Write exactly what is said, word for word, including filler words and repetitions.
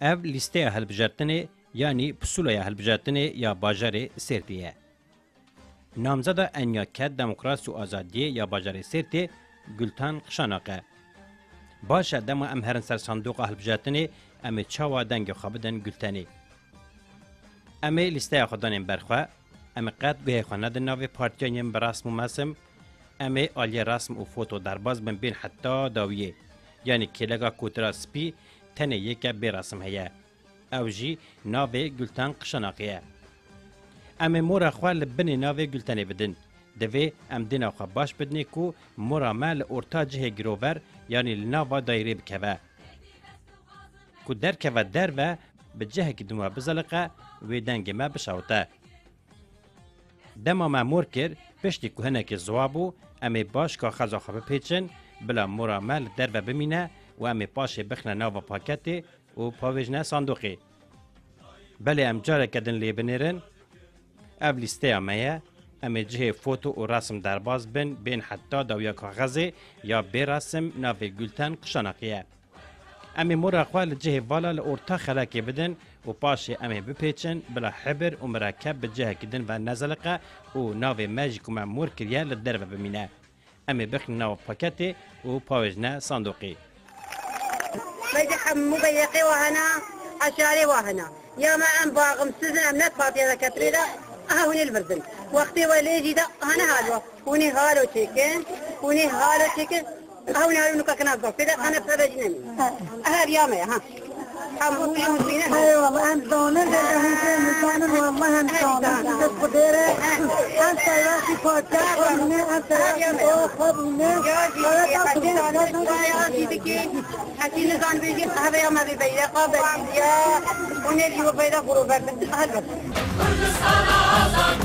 Ev lîsteya hilbijartinê, yanî pusûlaya hilbijartinê ya bajarê Sêrtê ye. Namzeda Enyake Demokrasî û Azadiyê ya bajarê Sêrtê Gultan Qişanak e. Baş e, dema em herin ser sandoqa hilbijartinê, em ê çawa dengê xwe bidin Gultenê? Em ê lîsteya xwe danên ber xwe. Em ê qet guhê xwe nedin navê partiyan yên bi resm û mesim. Em ê aliyê resm û foto derbas bin bên heta dawiyê. Yanî kêlega kotira spî tenê yek e bê resim heye. Ew jî navê Gulten Qişanaqê ye. Em ê mora xwe li binê navê Gultenê bidin. Divê em dîna xwe baş bidinê ku mora me li orta cihê girover, yanî li nava dayîrê bikeve. Ku derkeve derve, bi cihekî din we bizeliqe, wê dengê me bişewite. Dema me mor kir, piştî ku hinekî ziwa bû, em ê baş kaxeza xwe bipêçin, bila mora me li derve bimîne û em ê paşê bixine nava paketê û pavêjine sandoqê. Belê em careke din lê binêrin. Ev lîsteya me ye. Em ê cihê foto û resim derbas bin, bên heta dawiya kaxezê ya bê resim navê Gulten Qişanaqî ye. Em ê mora xwe li cihê vala li orta xelekê bidin û paşê em ê bipêçin bila hibir û mirekeb bi cihekî din ve nezeliqe û navê me jî ku me mor kiriye li derve bimîne. Em ê bixin nava paketê û pawêjne sandoqê. Beyde hemû beyreqê wa hene, eşarê wa hene. Ya me em baximsiz in, em ne partiya de ketirê de, aha hûnê li vir din. Wextê we lê jî de, aha ne hal we. Hûnê halo çêkin, hûnê halo çêkin. Aha hûnê halo nuka kena zor. Pêde xane pere jî nemî. Aha riya me, ha. Hemû jî hûn sîne. Eyvallah, em zanin de, de hûn sîne, zanin, wallah em zanin. Siz xudê re, em serwekî parça xwe bûne, em serwekî o xwe bûne. Ya jî, ya jî, ya jî dikî. Hekî nizan bêjî, qehveya me vê beyreqa berî diye. Hûn ê jî we beyreq û rover bin. Helbet. Kurdistana azad